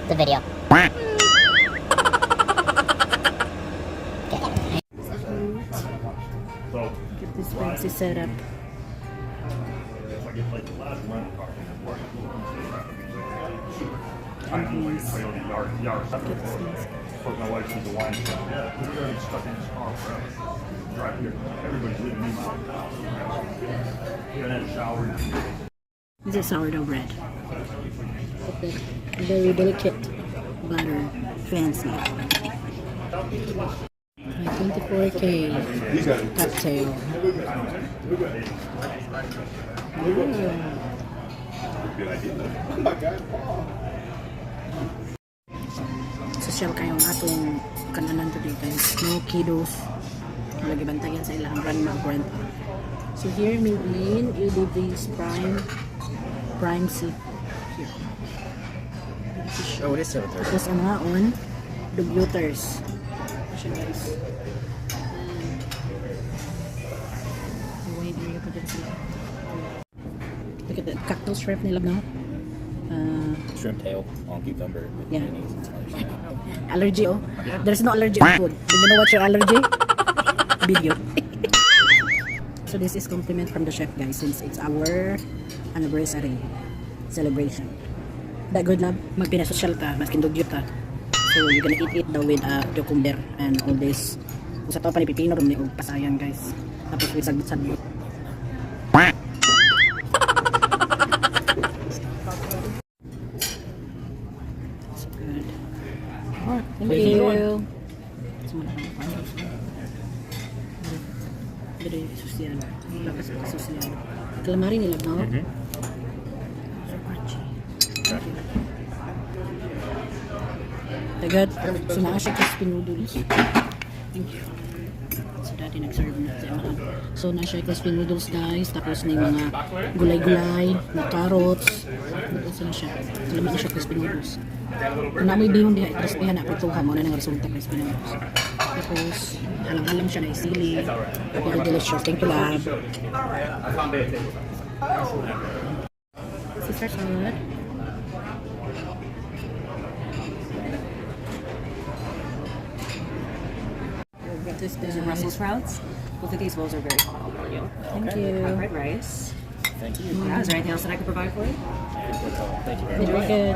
the video. So, Get this fancy setup. if I get like the last rental car, I don't know, like a Toyota Yaris. Of course, my wife sees the wine. Yeah, we're gonna get stuck in this car forever. Drive here. Everybody's leaving me my house. We haven't had a shower in 2 days. This is sourdough bread. With the very delicate butter. Fancy. My 24K cocktail. Mm. Social kayong atong kananan today, guys. No kiddos. Lagi bantayan sa ilang grandma, grandpa. So here may in ADV's prime prime seat here. Oh, it is 7:30. Tapos ang ngaon, dugyoters. Siya, guys. And wine area pa din sila. Look at that cocktail shrimp nila, no? Shrimp tail on cucumber with mayonnaise and some other shit. Allergy, oh. There's no allergy on food. Do you know what's your allergy? Video. So this is compliment from the chef, guys, since it's our anniversary celebration. That good, love? Magpinasosyal ta, maskin dugyot ta. So you're gonna eat it daw with cucumber and all this. Kung sa to pa ni pipino rum ni og pasayan, guys. Tapos with sagbot-sagbot. So good. Thank you. Very social. Lakas ka social. Calamari nila, no? Mm-hmm. So crunchy. Thank you. Agad, so naa siya crispy noodles. Thank you. So dati nag-serve na sa mga. So naa siya crispy noodles, guys. Tapos na yung mga gulay-gulay, na carrots. Ito na siya. So lami na siya crispy noodles. Kung naamoy bihon diha, crispy na prituha mo na ng resulta crispy noodles. Tapos, halang-halang siya na isili. Very delicious. Thank you, love. Caesar salad. This Those are Brussels sprouts. Both of these bowls are very hot. I'll warn you. Thank you. Hot red rice. Thank you. Yeah, is there anything else that I could provide for you? Thank you very much. Very good.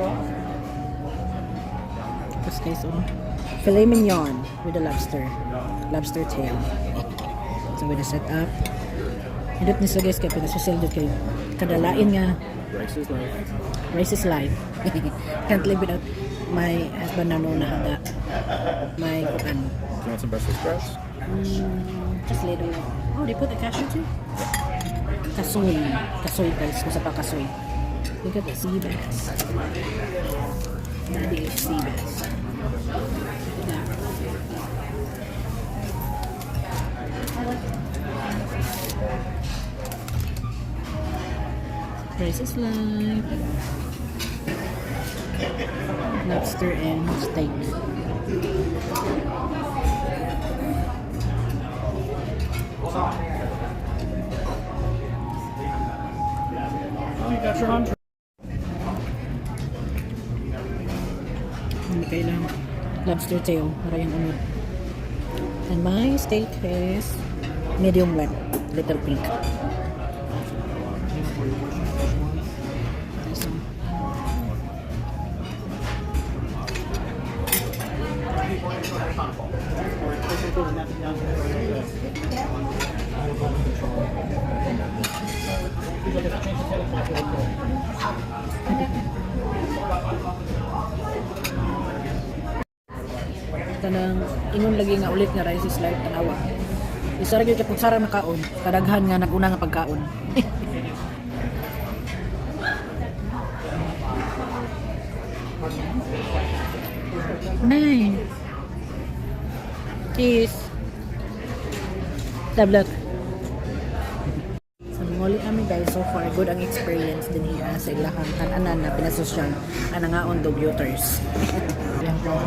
Tapos guys, oh. Filet mignon with the lobster. Lobster tail. So with the setup. Hindot ni siya, guys, kaya pinasosel dito kayo. Kadalain nga, Rice is life. Rice is life. Can't live without my husband na no na handa. My kuan. Do you want some Brussels sprouts? Just little. Oh, they put the cashew too? Kasoy. Kasoy, guys. Kung sa pa kasoy. Look at the sea bass. Daddy is sea bass. Look at that. Rice is life. Lobster and steak. Oh, you got your entree. Hindi kailangan. Lobster tail. Para yung unod. And my steak is medium well. Little pink. This one. Kanang ingon lagi nga ulit nga rice is life, tanawa. Isa ra gyud kay putsara makaon, kadaghan nga naguna nga pagkaon. Nay. Cheese. Tablet. So, muli ami, guys, so far good ang experience din hiya sa ilahang kananan na pinasosyal ang nangaon dugyoters. Yan po.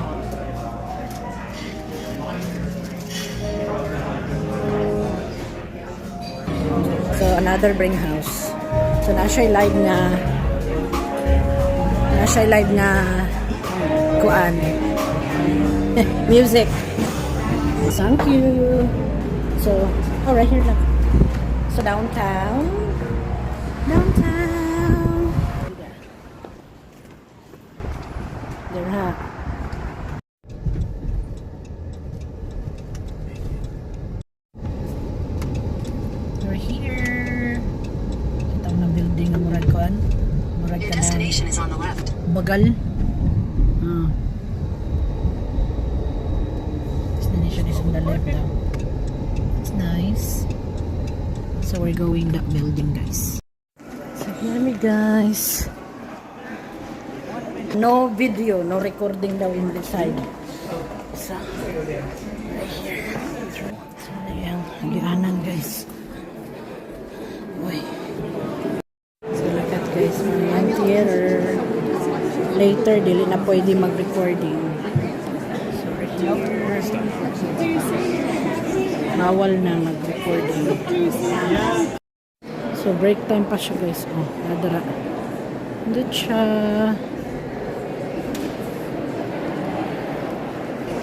So another bring house. So naa siya live nga Kuan. Music. Thank you. So, oh, right here lang. So, downtown. Downtown. There ha. We're here. Kita mo ng building na murag kuan. Murag Your ka na. destination is on the left. Bagal. Ah. Destination is on the left daw. It's nice. So we're going that building, guys. So here me, guys. No video, no recording daw in the side. So, right here. So, ayan, agianan, guys. Uy. So, look at, guys, mga theater. Later, dili na pwede mag-recording. So, we're here. Bawal na mag-recording. So, break time pa siya, guys. Oh, nadara. Doon siya.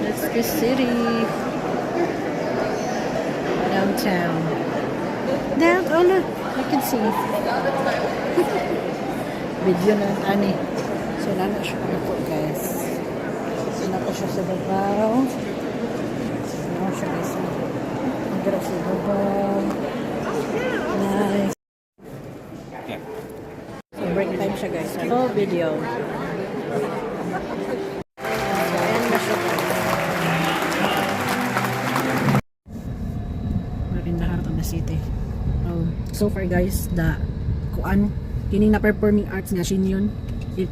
That's the city. Downtown. Down, oh look, I can see. Video na lang ani. So, nana siya po, guys. So, nako siya sa babaw. So, nako siya, guys. Ang sa babaw. Nice. Yeah. So, break time siya, guys. So, video. So, ayan na siya, guys. We're in the heart of the city. Oh, so far, guys, the kuan kining na performing arts nga Shen Yun, it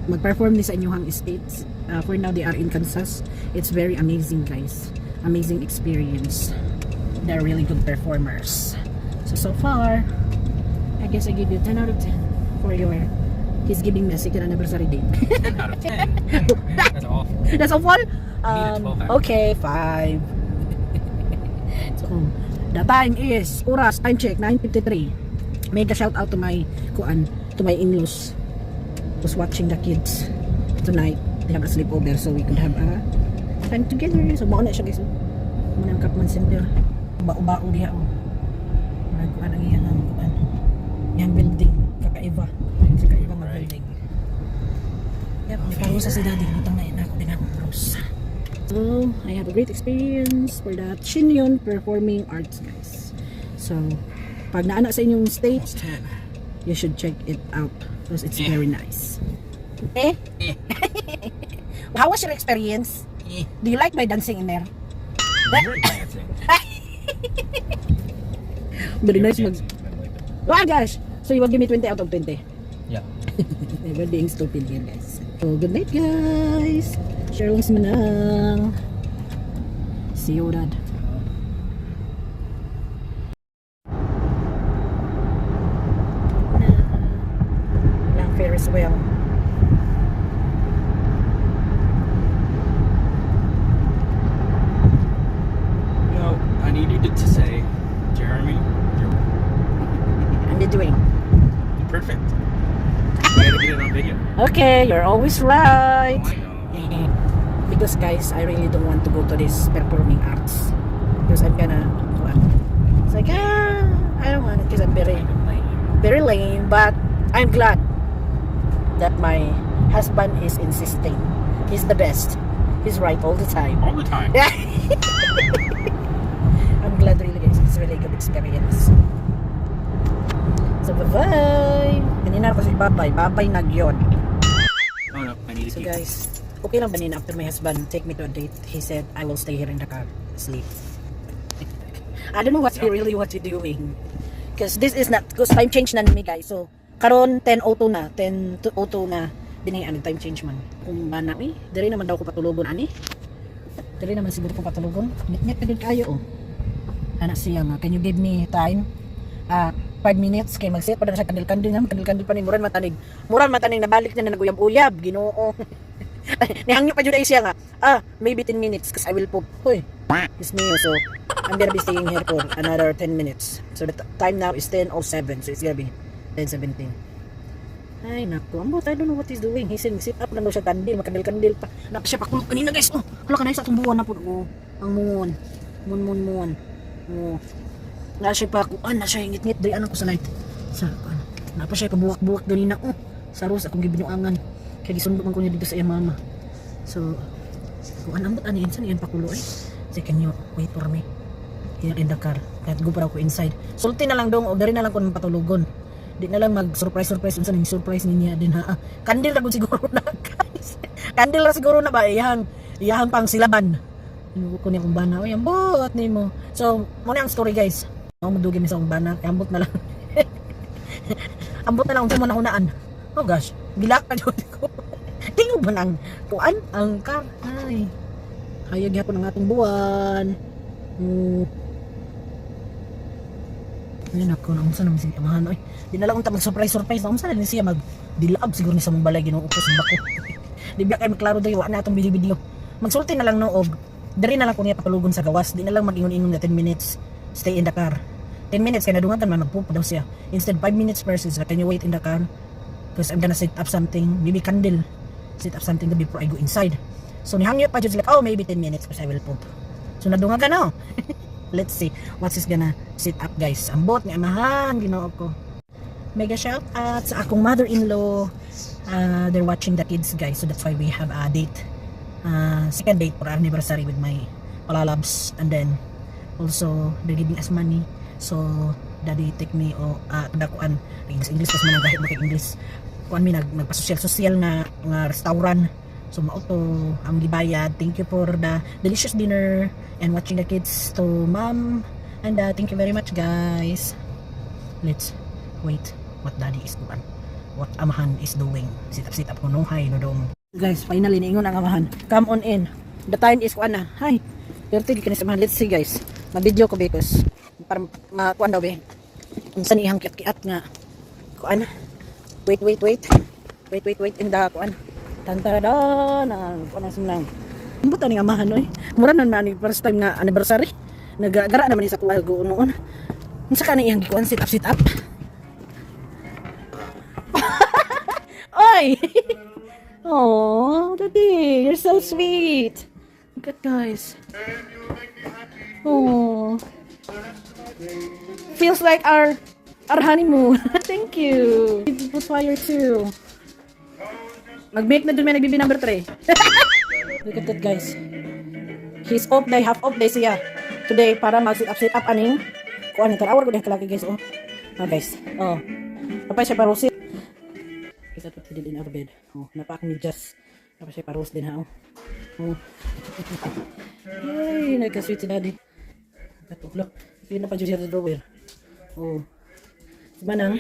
mag-perform ni sa inyong states. For now they are in Kansas. It's very amazing, guys. Amazing experience. They're really good performers. So so far, I guess I give you 10 out of 10 for your he's giving me a second anniversary date. 10 out of 10. That's awful. That's awful. Need a 12 out of Okay, 5. So, the time is, oras, time check, 9:53. Mega shout out to my, kuan, to my in-laws who's watching the kids tonight. They have a sleepover so we could have a time together. So, mao na siya, guys. Mao na ang Kaufman Center. Bao-bao diha, oh. Murag kuan ang iyang ang kuan. Iyang building. Kakaiba. Kakaiba nga building. Yep, may parusa si Daddy. Butang na ako din akong parusa. So, I have a great experience for that Shen Yun Performing Arts, guys. So, pag naana sa inyong state, Almost 10. you should check it out because it's Eh. very nice. Eh? Eh. How was your experience? Eh. Do you like my dancing in there? You're dancing. Very You're nice mag. dancing. I like it. Oh gosh! So you will give me 20 out of 20. Yeah. Never being stupid here, guys. So, good night, guys! Share lang sa manang. See you, Dad. Lang Ferris wheel. No, I need you to say, "Jeremy, you're I'm doing. perfect." You gotta get it on video. Okay, you're always right. Oh, I know. Because guys, I really don't want to go to this performing arts because I'm gonna, it's like, ah, I don't want it because I'm very very lame, but I'm glad that my husband is insisting. He's the best. He's right all the time. All the time. Yeah. I'm glad really, guys. It's really good experience. So bye-bye. Kanina ako si bye-bye. Bye-bye na gyud. Oh no, I need to So keep. guys, okay lang ba nina after my husband take me to a date, he said, "I will stay here in the car, sleep." I don't know what he really what he doing. Because this is not, because time change na nami, guys. So, karon 10:02 na, 10:02 na, dinhi ano time change man. Kung bana eh, diri naman daw ko patulogon ani. Diri naman siguro ko patulogon. Ngit na gud kayo oh. Ana siya nga, "Can you give me time? Ah, 5 minutes kay mag-set pa na siya kandil-kandil nga, kandil-kandil pa ni muran matanig. Muran matanig nabalik na na naguyab-uyab, Ginoo." Nihangyo pa jud ay siya nga. "Ah, maybe 10 minutes because I will poop." Hoy. It's me, so I'm gonna be staying here for another 10 minutes. So the time now is 10:07, so it's gonna be 10:17. Ay, naku. Ambot, I don't know what he's doing. He said, sit up lang daw siya kandil. Makandil-kandil pa. Napa siya pakulog kanina, guys. Oh, hala ka na sa atong buwan na po. Oh, ang moon. Moon, moon, moon. Oh. Na siya pa kuan, na siya ngit-ngit diri anang ko sa light. Sa kuan. Napa siya pabuwak-buwak ganina. Oh, sa rose akong gibinuangan. Kaya gisundo man ko niya dito sa iyang mama. So, kuan ambot ani insan iyang pakulo eh. Say, can you wait for me here in the car? Kahit go para ako inside. Sulti na lang dong o dari na lang ko patulugon. Di na lang mag surprise surprise unsa ning surprise niya din ha. Ah, kandil ra gud siguro na, guys. Kandil ra siguro na ba iyang iyang pang silaban. Ano ko niya kung bana. Oy, ambot nimo. So, mo na ang story, guys. Ako madugi mi sa akong bana, kay ambot na lang. Ambot na lang unsa mo nahunaan. Oh gosh, gilak pa jud ko. Tingog man ang kuan ang car. Ay. Hayag gyapon ang atong buwan. Ayun ako, naunsa naman siya amahan oy. Di na lang unta mag-surprise surprise, naunsa na din siya mag dilaab siguro ni sa mong balay Ginoo ko sa bako. Di ba kay maklaro diri wa na atong video-video. Magsulti na lang no og diri na lang ko niya patulugon sa gawas, di na lang mag-ingon-ingon na 10 minutes stay in the car. 10 minutes kay nadungan man magpupo daw siya. Instead 5 minutes first is can you wait in the car? Because I'm gonna set up something, maybe candle. Set up something before I go inside. So nihangyo pa jud sila, oh, maybe 10 minutes because I will poop. So nadungan ka no. Let's see what's is gonna sit up, guys. Ambot ni amahan, Ginoo ko. Mega shout out sa akong mother-in-law. They're watching the kids, guys. So that's why we have a date. Second date for our anniversary with my palalabs. And then also they're giving us money. So daddy take me o dakuan English English kasi man gahit mo kay English. Kuan mi nag nagpa-social social nga nga restaurant. So mao to ang gibayad. Thank you for the delicious dinner and watching the kids to mom. And thank you very much, guys. Let's wait what daddy is doing. What amahan is doing. Sit up ko no hi no dong. Guys, finally niingon ang amahan. Come on in. The time is kuan na. Hi. 30 di kani sa amahan. Let's see, guys. Ma-video ko because para makuan daw be. Unsa ni iyang kiat-kiat nga kuan. Wait, wait, wait. Wait, wait, wait in the kuan. Tantarada ang kuan ang sumlang. Ambot ani amahan oy. Mura na man first time nga anniversary. Nagagara naman ni sa kuan noon. Unsa ka ni iyang gikuan sit up sit up? Oy! Oh, Daddy, you're so sweet. Look at, guys. Oh. Feels like our honeymoon. Thank you. Put fire too. Mag-make na dun may nagbibi number 3. Look at that, guys. He's off day, half off day siya. Today, para mag-sit up, sit up aning. Kuan ni tarawar ko din kalaki, guys. Oh. Ah, guys. Oh. Napay siya parosit. Is that what he did in our bed? Oh, napak ni Jess. Napay siya paros din ha. Oh. Oh. Ay, nagka-sweet si daddy. Katulog. Yun na pa dyan siya sa drawer. Oh. Si Manang.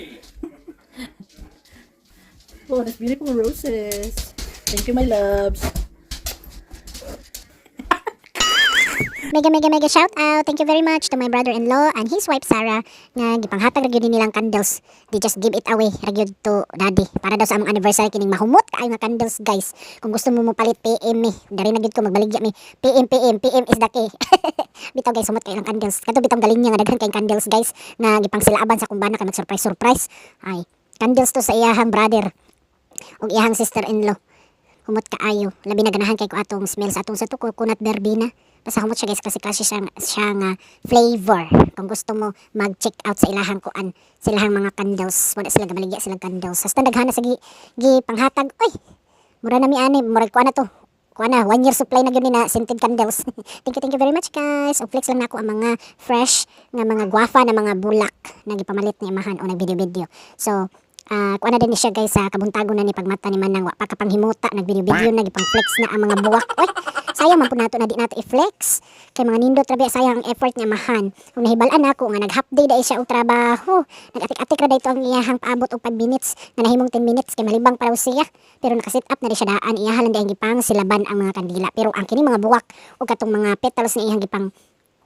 Oh, that's beautiful roses. Thank you, my loves. Mega mega mega shout out. Thank you very much to my brother-in-law and his wife Sarah nga gipanghatag ra gyud ni nilang candles. They just give it away ra gyud to daddy para daw sa among anniversary kining mahumot kaayo nga candles, guys. Kung gusto mo mopalit, PM mi. Dari na gyud ko magbaligya mi. PM PM PM is the key. Bitaw guys, humot kaayo ang candles. Kato bitong galing niya nga daghan kay candles, guys, nga gipangsilaaban sa kumbana kay mag-surprise surprise. Ay, candles to sa iyahang brother ug iyahang sister-in-law. Humot kaayo. Labi na ganahan kay ko atong smell sa atong sa to coconut verbena. Basta humot siya, guys, kasi kasi siya nga flavor. Kung gusto mo mag-check out sa ilahang kuan, sa ilahang mga candles, wala sila gamaligya silang candles. Hasta daghana sa gi panghatag. Oy, mura na mi ani, murag kuan na to. Kuan na, 1 year supply na gyud ni na scented candles. Thank you very much, guys. O flex lang nako ang mga fresh nga mga guava na mga bulak na gipamalit ni amahan o nag-video-video. So, ah, kuan na din ni siya, guys, sa kabuntago na ni pagmata ni Manang wa pa kapanghimuta nag-video-video na gipang-flex na ang mga buwak. Oy, sayang man pud nato na di nato i-flex. Kay mga nindot ra biya, sayang ang effort ni amahan. Kung nahibal-an ako nga nag half day dai siya og trabaho. Nag-atik-atik ra dayto ang iyahang paabot og 5 minutes nga nahimong 10 minutes kay malibang pa raw siya. Pero naka-set up na rin siya daan iyaha lang dayang gipang silaban ang mga kandila. Pero ang kini mga buwak ug katong mga petals nga iyang gipang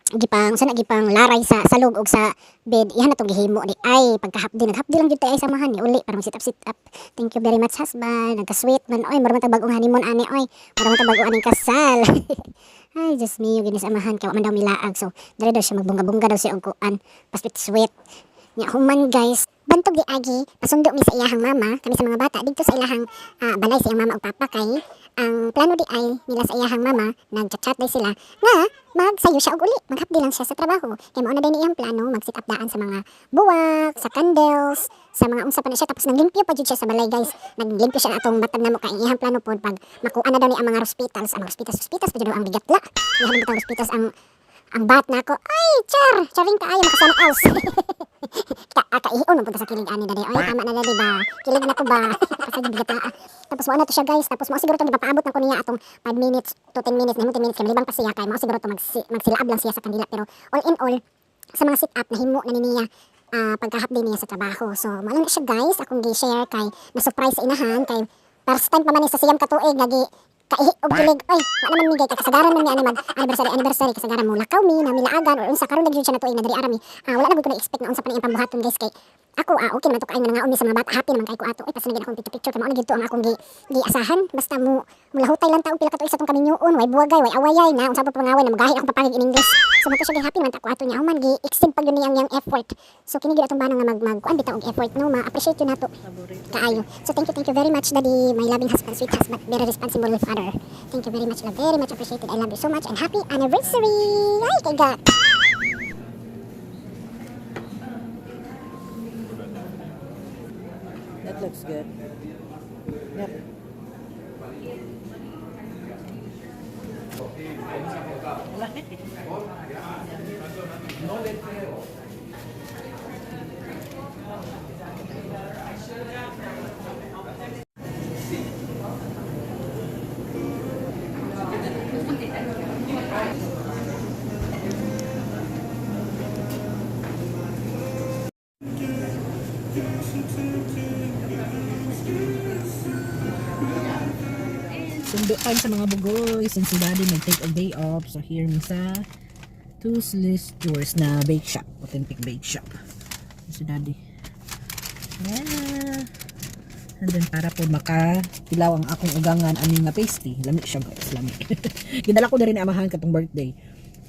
gipang sana gipang laray sa salog og sa bed iyan na tong gihimo di ay pagka half day nag half day lang gyud tay ay samahan ni uli para mag sit up. Thank you very much, husband. Nagka-sweet man oy, mura man tag bag-ong honeymoon ani oy, mura man tag bag-o aning kasal. Ay, Diyos mio, ginis amahan kay wa man daw milaag, so dali daw siya magbungga-bungga daw siya og kuan pasweet sweet nya human, guys. Bantog diagi, pasundo mi sa iyahang mama, kami sa mga bata didto sa ilahang balay sa iyang mama ug papa kay ang plano di ay nila sa iyahang mama, nagchat-chat day sila nga magsayo siya og uli, maghapdi lang siya sa trabaho. Kay mao na day ni iyang plano, mag-set up daan sa mga buwak, sa candles, sa mga unsa pa na siya, tapos naglimpyo pa jud siya sa balay, guys. Naglimpyo siya na atong batag namo kay ang iyang plano pod pag makuha na daw ni ang mga rose petals, ang mga rose petals pa jud daw ang bigatla. Iyang butang rose petals ang bat nako. Ay, char, charing kaayo makasana else. Ka kaihion man punta sa kilig ani, daddy. Oy, tama na, daddy ba? Kilig na ko ba? Pasag bigata. Tapos mao na to siya, guys. Tapos mao siguro tong ipapaabot na ko niya atong 5 minutes to 10 minutes, nahimo 10 minutes kay malibang pa siya kay mao siguro to magsilaab lang siya sa kandila, pero all in all sa mga sit up nahimo na ni niya pagkahapdi niya sa trabaho. So mao lang na siya, guys, akong gi-share kay na surprise sa inahan kay first time pa man ni sa 9 ka tuig nga gi kaihi og kilig. Oy, wa naman mi gay kay kasagaran man mi ani mag anniversary anniversary, kasagaran mo lakaw mi na milaagan or unsa. Karon na gyud siya na tuig na diri ara mi. Wala na gud ko na expect na unsa pa na iyang pambuhaton, guys, kay ako okay naman to kaayo nga nangaon mi sa mga bata, happy naman kay ko ato. Ay, pasan na gid akong picture picture kay mao na gyud to ang akong gi giasahan, basta mo mulahutay lang ta og pila ka tuig sa tong kaminyoon, way buwagay, way awayay na unsa pa pangaway na magahi akong papangig in English. So mo to siya, happy naman ta ko ato niya human gi exceed pa gyud niyang yang effort. So kini gyud atong bana nga mag mag kuan bitaw og effort, no, ma-appreciate yun nato kaayo. So thank you very much, daddy, my loving husband, sweet husband, very responsible father. Thank you very much, love, very much appreciated. I love you so much and happy anniversary. Ay, kay God. That looks good. Yep. Wala. Sundo time sa mga bugoy since si daddy mag-take a day off. So here mi sa Toothless Tours na bake shop. Authentic bake shop. Si daddy. Yeah. And then para po maka tilaw ang akong ugangan ani nga pasty. Lami siya, guys, lami. Gidala ko na rin amahan katong birthday.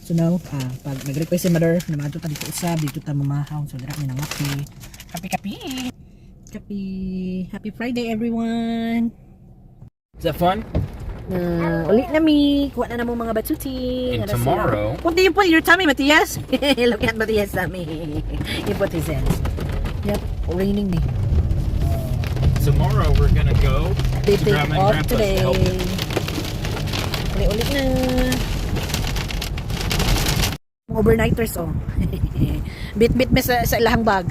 So now, pag nag-request si mother na maadto ta dito usab, dito ta mamahaw. So dira mi nangape. Kape kape. Kape. Happy Friday, everyone. Is that fun? Na uli na mi, kuha na namo mga batsuti. And tomorrow- What do you put in your tummy, Matias? Look at Matias' tummy. He put his hands. Yep, raining ni. Tomorrow we're gonna go They to take Grandma and off Grandpa's to today. help them. Uli ulit na. Overnighters oh. Bit-bit mi sa ilahang bag.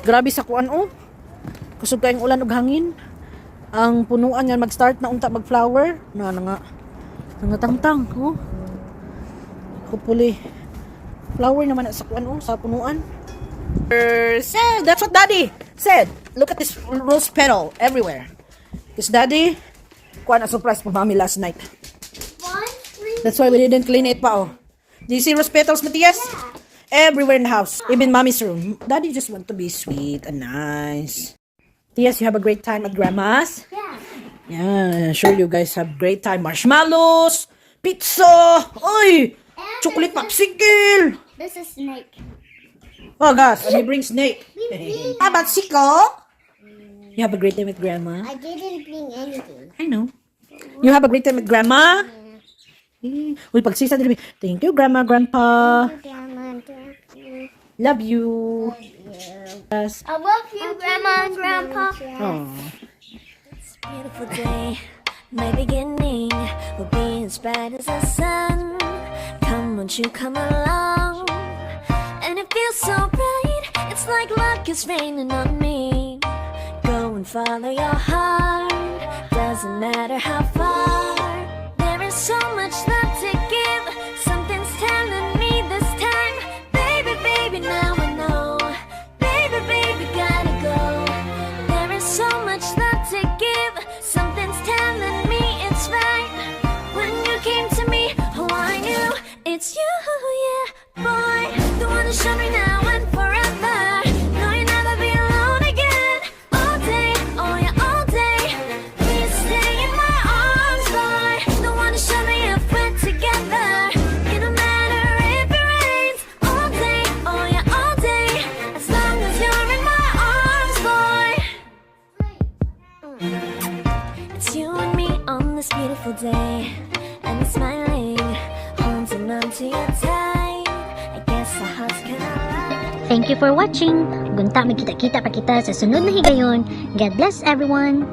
Grabe sa kuan oh. Kusog kayong ulan ug hangin. Ang punuan nga mag-start na unta mag-flower na na nga nangatangtang oh. Hopefully flower naman na sa kuan oh, sa punuan. Said, that's what daddy said. Look at this rose petal everywhere. Because daddy, kuan a surprise for mommy last night. That's why we didn't clean it pa oh. Do you see rose petals, Matias? Everywhere in the house. Even mommy's room. Daddy just want to be sweet and nice. Tias, you have a great time at grandma's? Yeah. Yeah, sure you guys have great time. Marshmallows, pizza, oy, chocolate popsicle. This is snake. Oh gosh, and he brings snake. How about Siko? You have a great time with grandma. I didn't bring anything. I know. You have a great time with grandma? Eh, uy, pagsisa din. Thank you, grandma, grandpa. Grandma and grandpa. Love you. Yes. I love you, Grandma and Grandpa. Aw. Beautiful day, my beginning will be as bright as the sun. Come, won't you come along? And it feels so bright, it's like luck is raining on me. Go and follow your heart, doesn't matter how far. There is so much love to give, something's telling me this time. Baby, baby, now I know. Baby, baby, gotta go. There is so much love to give. Something's telling me it's right. When you came to me, oh, I knew it's you, yeah, boy. The one to show me now and forever. No, you'll never be alone again. All day, oh yeah, all day. Please stay in my arms. this beautiful day, and I'm smiling, holding on to you tight. I guess our hearts collide. Thank you for watching. Gunta magkita-kita pa kita sa sunod na higayon. God bless everyone.